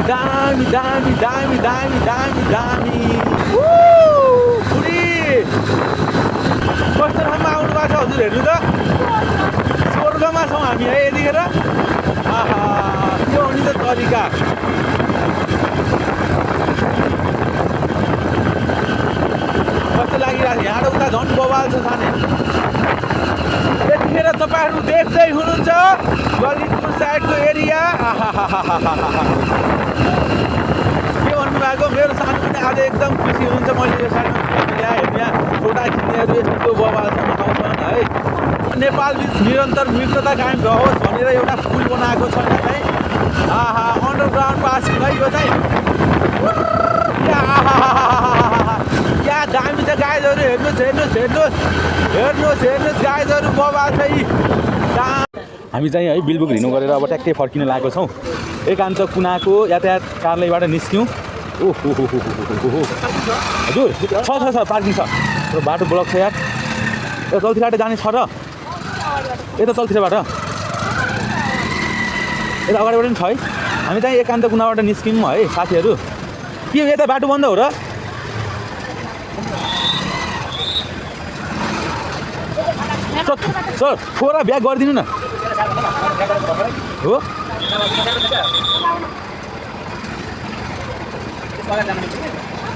दामी दामी दामी दामी दामी दामी बुढी कस्तो ठाउँमा आउनु भएको छ हजुर हेर्नु त स्वर्गमा छौँ हामी है यतिखेर आहा त्यो हो नि त तरिका कस्तो लागिरहेको छ यहाँबाट उता झन् बवाल छ साने यतिखेर तपाईँहरू देख्दै हुनुहुन्छ ललितपुर साइडको एरिया के भन्नुभएको मेरो सानो पनि आज एकदम खुसी हुनुहुन्छ मैले यो साइडमा हेर्नु यहाँ छोटा छिनीहरू यस्तो बवाल आउँछन् है नेपाल निरन्तर मित्रता कायम रहोस् भनेर एउटा पुल बनाएको छ यहाँ आहा अन्डरग्राउन्ड पासिङ है यो चाहिँ क्या दामी छ गाइजहरू हेर्नुहोस् गाइजहरू बवाल छ हामी चाहिँ है बिलबुक हिँड्नु गरेर अब ट्याक्कै फर्किन लागेको छौँ एकान्त कुनाको यातायात कार्यालयबाट निस्क्यौँ ओहो हजुर छ पार्किङ छ बाटो ब्लक छ यार यो तल्तिरबाट जाने छ र यता तल्तिरबाट यता अगाडिबाट पनि छ है हामी चाहिँ एकान्त कुनाबाट निस्क्यौँ है साथीहरू के यता बाटो बन्द हो र सर थोडा ब्याक गरिदिनु न हो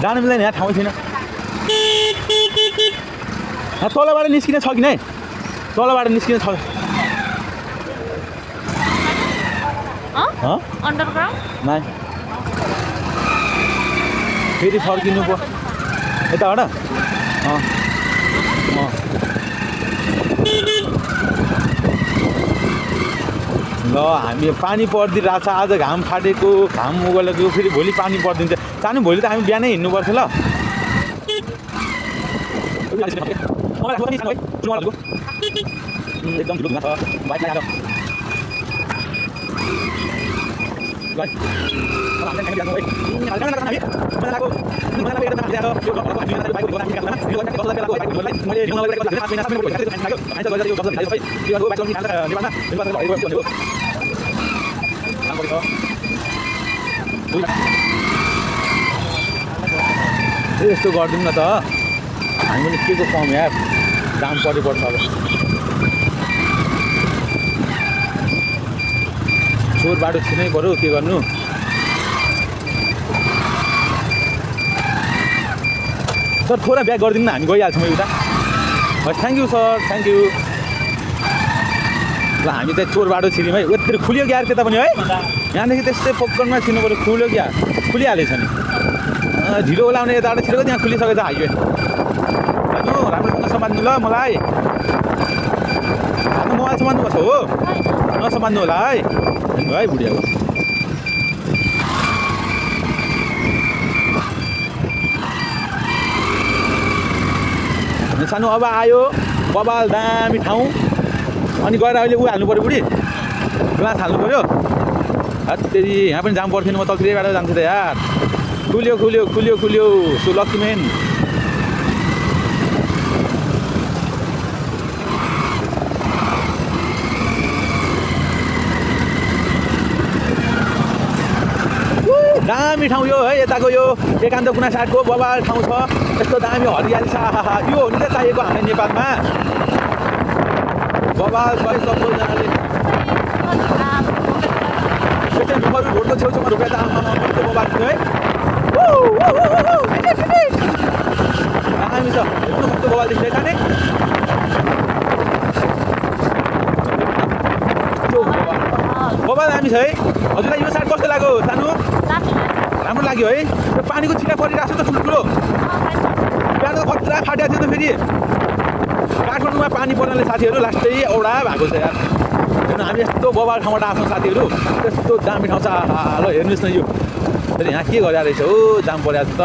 जानु मिल्दैन यहाँ ठाउँ छैन तलबाट निस्किने छ कि नै तलबाट निस्किने छ नाइ फेरि फर्किनु पो यताबाट ल हामी पानी परिदिरहेको छ आज घाम फाटेको घाम उगलेको फेरि भोलि पानी परिदिन्छ सानो भोलि त हामी बिहानै हिँड्नुपर्छ ल एकदम ठुलो छ बाइक लगाएर यस्तो गरिदिउँ न त हामी पनि के को पाउँ यार दाम परिपर्छ अब चोर बाटो छिनै पऱ्यो के गर्नु सर थोडा ब्याक गरिदिनु न हामी गइहाल्छौँ उता thank you sir thank you ल हामी चाहिँ चोर बाटो छिर्यौँ है यत्रो खुल्यो क्या त्यता पनि है यहाँदेखि त्यस्तै पक्कनमा छिर्नु पऱ्यो खुल्यो क्या खुलिहालेछ नि ढिलो ओलाउने यताबाट छिरेको त्यहाँ खुलिसकेको छ हाइवे दाजु राम्रोसँग समात्नु ल मलाई आफ्नो मोबाइल समात्नुपर्छ हो नसमात्नु होला है है बुढिया सानो अब आयो बबाल दामी ठाउँ अनि गएर अहिले ऊ हाल्नु पऱ्यो बुढी ग्लास हाल्नु पऱ्यो फेरि यहाँ पनि जाम पर्थेन म तलतिरबाट जान्थेँ त यार खुल्यो सो लक्की मेन दामी ठाउँ यो है यताको यो एकान्त कुना साइडको बबाल ठाउँ छ यस्तो दामी हरियाली छ यो हो नि त चाहिएको हामी नेपालमा बबाल छ सबैजनाले रोडको छेउछाउमा रोपेर त आमा बबाल थियो है दामी छ यस्तो मस्तो बबाल देखिँदैछ नि बबाल दामी छ है हजुरलाई यो साइड कस्तो लाग्यो सानो राम्रो लाग्यो है यो पानीको छिटा परिरहेको छ त ठुलो बिहान त खतरा फाटेको थियो त फेरि काठमाडौँमा पानी पर्नाले साथीहरू लास्टै औडा भएको छ यार हेर्नु हामी यस्तो बबाल ठाउँबाट आफ्नो साथीहरू त्यस्तो दामी ठाउँ छ ल हेर्नुहोस् न यो फेरि यहाँ के गरेर रहेछ हो जाम परेको छ त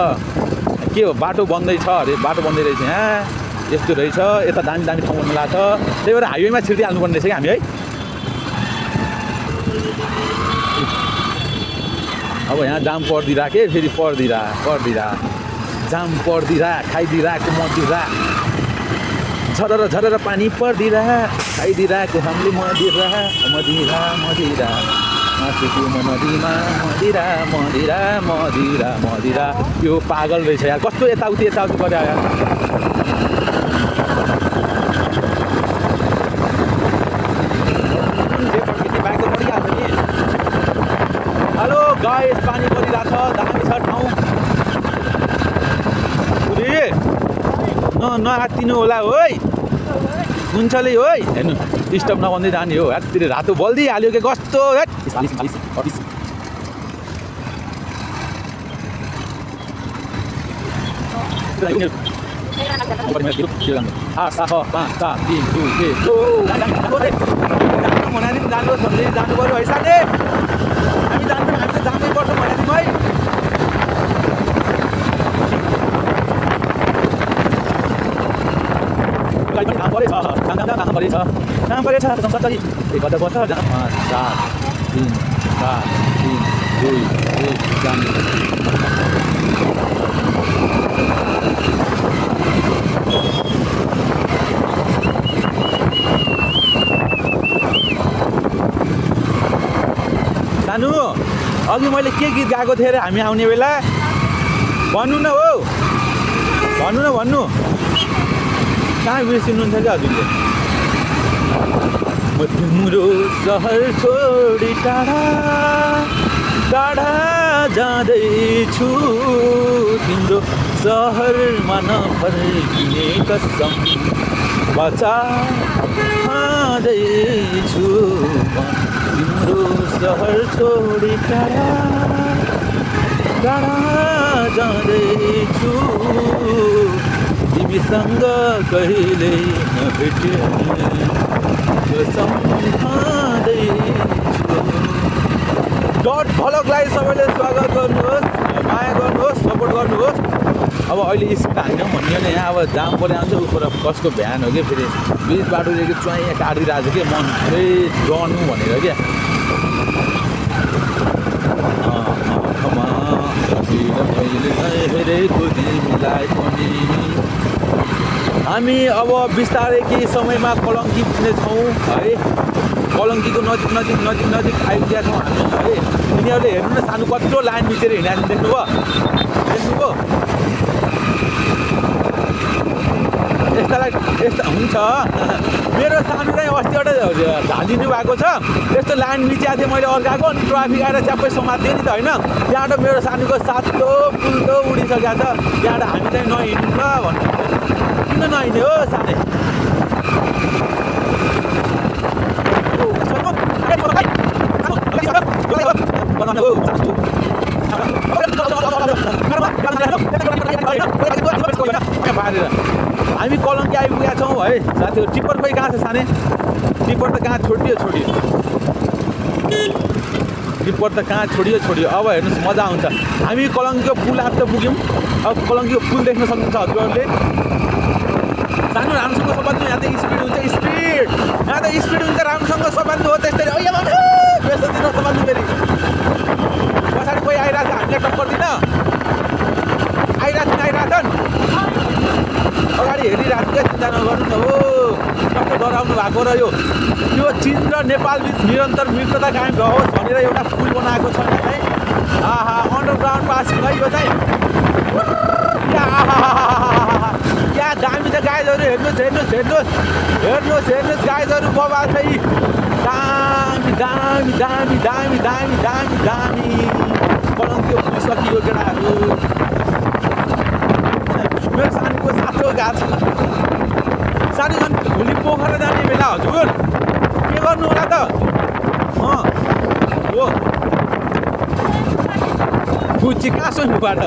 के हो बाटो बन्दैछ अरे बाटो बन्दै रहेछ यहाँ यस्तो रहेछ यता दामी दामी ठाउँ बन्नु लाग्छ त्यही भएर हाइवेमा छिर्दै हाल्नुपर्ने रहेछ कि हामी है अब यहाँ जाम पर्दिरह के फेरि पर्दिरह जाम पर्दिरह खाइदिरहेको मदिरा झरर पानी पर्दिरह खाइदिरहेको हामीले मदिरा मासुको नदीमा मदिरा मदिरा मदिरा मदिरा यो पागल रहेछ यार कस्तो यताउति गरे यार हेलो गाइस पानी परिरहेछ दामी छ ठाउँ नआत्तिनु होला है हुन्छले है हेर्नु स्टप नबन्दै जाने हो हाततिर रातो बल्दी हाल्यो के कस्तो जानु पर्यो है साथी हामी जान्छौँ हामी त जानै पर्छ भनेको है कहाँ परेछ सरी कता पर्छ 5 4 3 2 1 जाने सानु अघि मैले के गीत गाएको थिएँ र हामी आउने बेला भन्नु न हो भन्नु कहाँ बिर्सिनुहुन्छ क्या हजुरले म तिम्रो सहर छोडी टाढा टाढा जाँदैछु तिम्रो सहरमा नफर्किने कसम बचा खाँदैछु तिम्रो सहर छोडी टाढा टाढा जाँदैछु तिमीसँग कहिले नभेट्ने कसम खाँदैछु डट भ्लगलाई सबैले स्वागत गर्नुहोस् माया गर्नुहोस् सपोर्ट गर्नुहोस् अब अहिले स्पिड हान्यौँ भन्यो भने यहाँ अब जाम परे आउँछ उपर कसको भ्यान हो कि फेरि बिच बाटोदेखि चुवाइ काटिरहेको छ कि मन पुरै डर्नु भनेर क्या हेरेको तिमीलाई पनि हामी अब बिस्तारै केही समयमा कलङ्की पुग्नेछौँ है कलङ्कीको नजिक आइपुगेका छौँ हामी है यिनीहरूले हेर्नु न सानो कत्रो लाइन मिचेर हिँडेको देख्नुभयो यस्ता हुन्छ मेरो सानोलाई अस्ति एउटा झालिदिनु भएको छ यस्तो लाइन मिचिएको थिएँ मैले अर्काको अनि ट्राफिक आएर च्याप्पै समात्थेँ नि त होइन त्यहाँबाट मेरो सानोको सातो पुल्टो उडिसकेको छ त्यहाँबाट हामी चाहिँ नहिँड्नु ल भन्नु किन नहिँड्ने हो सानै हामी कलङ्की आइपुगेका छौँ है साथीहरू टिप्पर खोइ कहाँ छ साने टिप्पर त कहाँ छोडियो टिप्पर त कहाँ छोडियो अब हेर्नुहोस् मजा आउँछ हामी कलङ्कीको पुल आज त पुग्यौँ अब कलङ्कीको पुल देख्न सक्नुहुन्छ हजुरहरूले सानो राम्रोसँग सबान्नु यहाँ त स्पिड हुन्छ यहाँ त स्पिड हुन्छ राम्रोसँग सबान्नु हो त्यस्तै बेसतिर सबान्नु फेरि पछाडि कोही आइरहेको छ हामीले टक्कर दिन आइरहेछन् अगाडि हेरिरहेको क्या चिन्ता नगर्नु न हो कस्तो डराउनु भएको र यो चीन र नेपाल बिच निरन्तर मित्रता कायम रहोस् भनेर एउटा पुल बनाएको छ है आहा अन्डरग्राउन्ड पासिङ है यो चाहिँ क्या दामी छ गाइजहरू हेर्नुहोस् गाइजहरू बबाल चाहिँ दामी कलङ्कीको पुलिसकियो केटाहरू मेरो सानीको सातो गाछ सानी झन् भोलि पोखरा जाने बेला हजुर के गर्नु होला त हो बुझी कहाँ सोध्नुबाट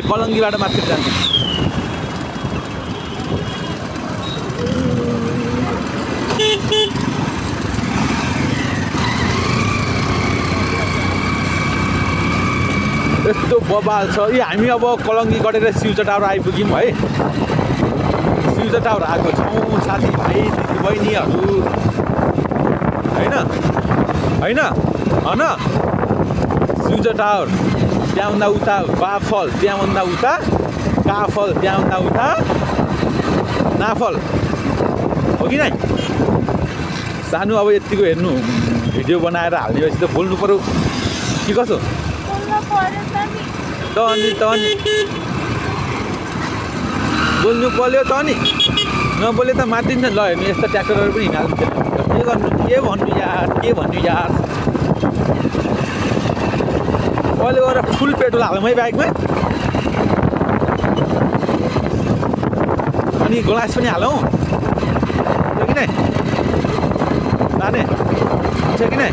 कलङ्कीबाट माथि जान्छ यस्तो बबाल छ हामी अब कलङ्की गढेर सिउचा टावर आइपुग्यौँ है सिउचा टावर आएको छौँ साथीभाइ दिदीबहिनीहरू होइन सिउचा टावर त्यहाँभन्दा उता बाफल त्यहाँभन्दा उता काफल त्यहाँभन्दा उता नाफल हो कि नै सानो अब यतिको हेर्नु भिडियो बनाएर हाल्ने भएपछि त बोल्नु पर्यो कि कसो त अनि बोल्नु पर्यो त नि नबोले त मातिन्छ ल हेर्नु यस्तो ट्र्याक्टरहरू पनि हिँडिहाल्छ के गर्नु के भन्नु यार अहिले गएर फुल पेट्रोल हालौँ है बाइकमा अनि ग्लास पनि हालौँ कि नै लाने हुन्छ कि नै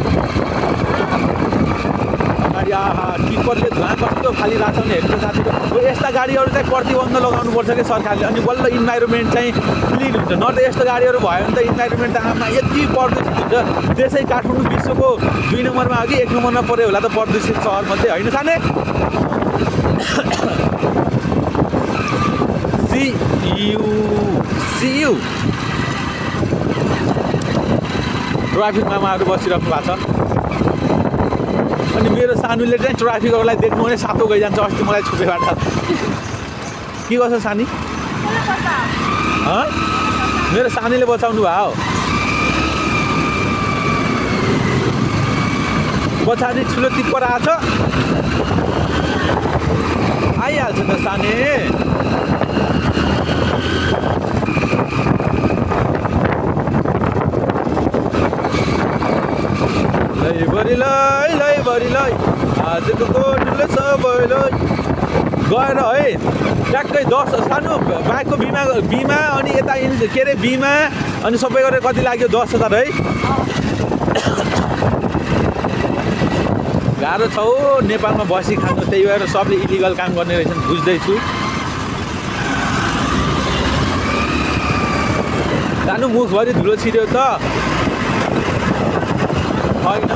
अगाडि टिप्परले धुवा कस्तो खाली राख्छ भने हेर्नु साथीको यस्ता गाडीहरू चाहिँ प्रतिबन्ध लगाउनुपर्छ कि सरकारले अनि बल्ल इन्भाइरोमेन्ट चाहिँ क्लिन हुन्छ न त यस्तो गाडीहरू भयो भने त इन्भाइरोमेन्ट त आमा यति प्रदूषित हुन्छ त्यसै काठमाडौँ विश्वको 2 नम्बरमा अघि 1 नम्बरमा पऱ्यो होला त प्रदूषित सहरमध्ये होइन साने See you ट्राफिक मामाहरू बसिराख्नु भएको छ अनि मेरो सानुले चाहिँ ट्राफिकहरूलाई देख्नु भने सातो गइजान्छ अस्ति मलाई छुपेबाट के गर्छ सानी मेरो सानीले बचाउनु भयो पछाडि ठुलो टिप्पर आएको छ आइहाल्छ त साने लैभरिलाई आजको कोटले सबैलाई गएर है ट्याक्कै 10 सानो बाइकको बिमा अनि यता के अरे बिमा अनि सबै गरेर कति लाग्यो 10,000 है गाह्रो छ हो नेपालमा बसी खानु त्यही भएर सबले इलिगल काम गर्ने रहेछन् बुझ्दैछु सानो मुखभरि धुलो छिर्यो त होइन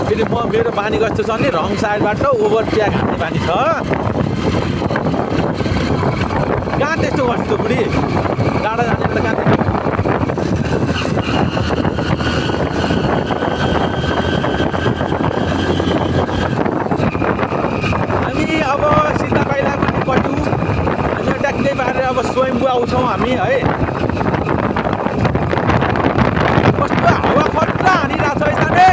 फेरि मेरो बानी कस्तो छ भने रङ साइडबाट ओभरट्याक हान्ने बानी छ कहाँ त्यस्तो गर्छ त बुढी टाढा जाने त कहाँ हामी अब सीता पाइला पनि पटु अनि ट्याक्कै पारेर अब स्वयम्भू आउँछौँ हामी है कस्तो हावा खट्टा हानिरहेको छ साने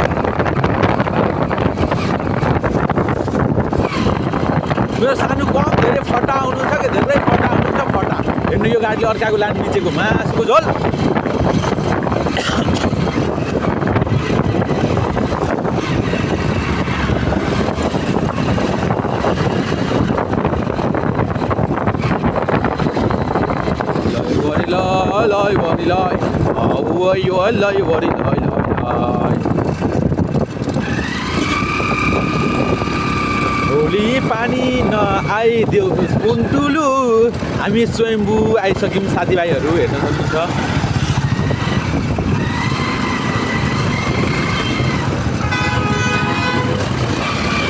मेरो सानो कम धेरै फटा आउनुहुन्छ कि धेरै फटा आउनुहुन्छ फटा हेर्नु यो गाडीले अर्काको लाने निचेको मासुको झोल होली पानी नआइदेऊ स्पुन टुलु हामी स्वयम्भू आइसक्यौँ साथीभाइहरू हेर्न सक्नुहुन्छ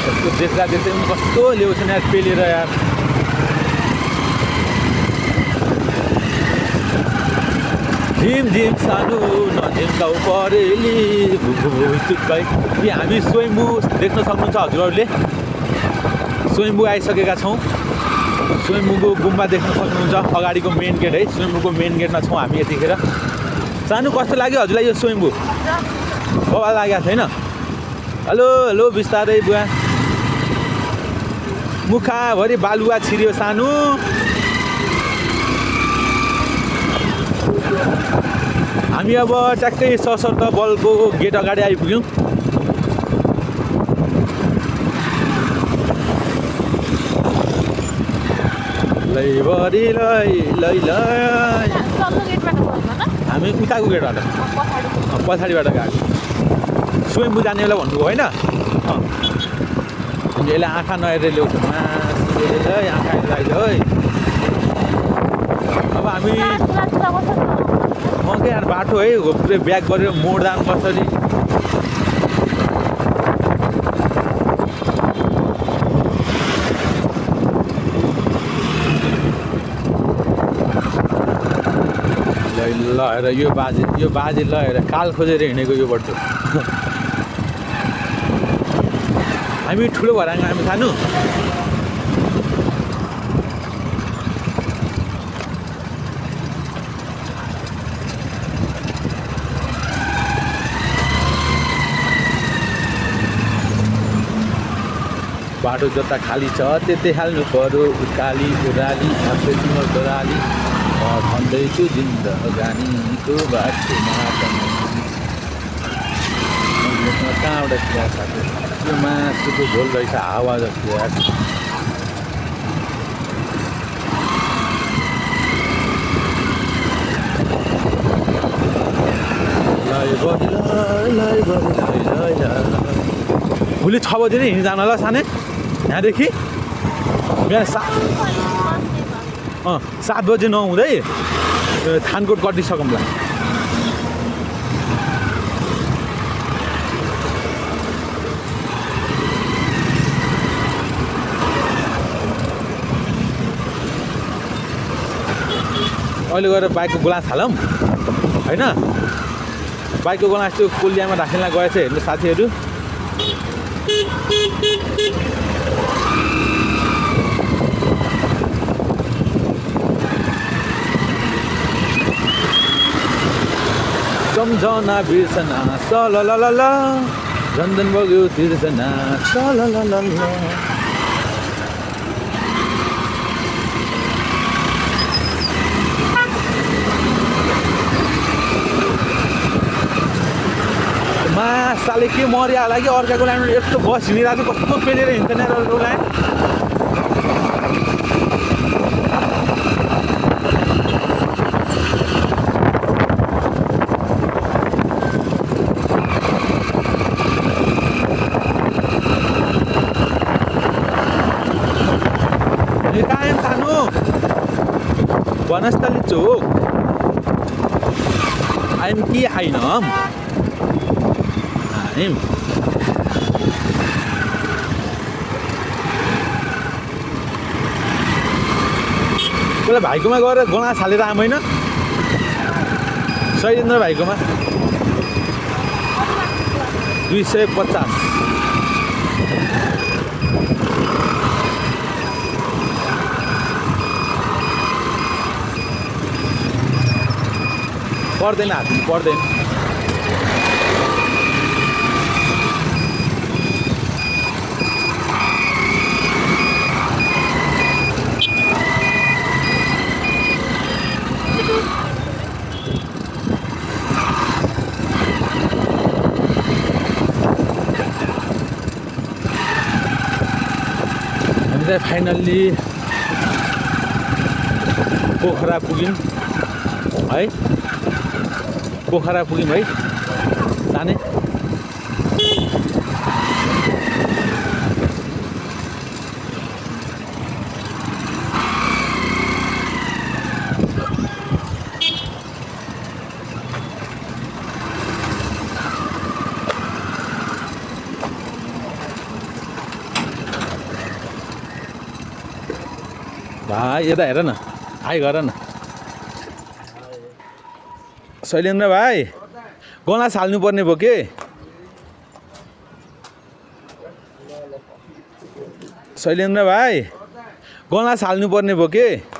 कस्तो देख्दा देख्दै कस्तो ल्याउँछ यार पेलेर यार झिम सानो नझिम्काउ परेली भाइ कि हामी स्वयम्भू देख्न सक्नुहुन्छ हजुरहरूले स्वयम्भू आइसकेका छौँ स्वयम्भूको गुम्बा देख्न सक्नुहुन्छ अगाडिको मेन गेट है स्वयम्भूको मेन गेटमा छौँ हामी यतिखेर सानो कस्तो लाग्यो हजुरलाई यो स्वयम्भू बवाल लागेको छैन हेलो बिस्तारै बुवा मुखाभरि बालुवा छिर्यो सानो हामी अब ट्याक्कै सशर्त बलको गेट अगाडि आइपुग्यौँ लैभरि लै हामी उताको गेटबाट पछाडिबाट गएको स्वयम्भू जाने बेला भन्नुभयो होइन यसले आँखा नहेरेर ल्याउँछ मासुले आँखा हेरेर है अब हामी के यार बाटो है पुरै ब्याक गरेर मोड जानु कसरी ल हेर यो बाजे ल हेर काल खोजेर हिँडेको यो बाटो हामी ठुलो भएर हामी सानो बाटो जता खाली छ त्यतै हाल्नु पर्यो उकाली ओह्राली आफै तिम्रो दोराली भन्दैछु जिन्दगानीको बाटोमा कहाँबाट खिया साथी त्यो मासुको झोल रहेछ हावा जस्तो यार भोलि 6 बजे नै हिँड्न जान ल साने यहाँदेखि बिहान 7 बजे नहुँदै थानकोट कटिसकौँला अहिले गएर बाइकको गुलास हालौँ होइन बाइकको गुलास त्यो कोलियामा राखेर गएछ हेर्नु साथीहरू सम्झना बिर्सना सललल झन्झन बग्यो तिर्सना सललल साले के मरिया होला कि अर्काको लाइनमा यस्तो बस हिँडिरहेको थियो कस्तो पेलेर हिँड्दैन अर्को लाइन कहाँ सानो वनस्थली चोक आइम कि आइनम त्यसलाई भाइकोमा गएर गनास हालेर आऊँ होइन शैलेन्द्र भाइकोमा 250 पर्दैन हात पर्दैन फाइनल्ली पोखरा पुग्यौँ है पोखरा पुग्यौँ है जाने भाइ यता हेर न आइ गर न शैलेन्द्र भाइ गनास हाल्नुपर्ने भयो के शैलेन्द्र भाइ गनास हाल्नुपर्ने भयो के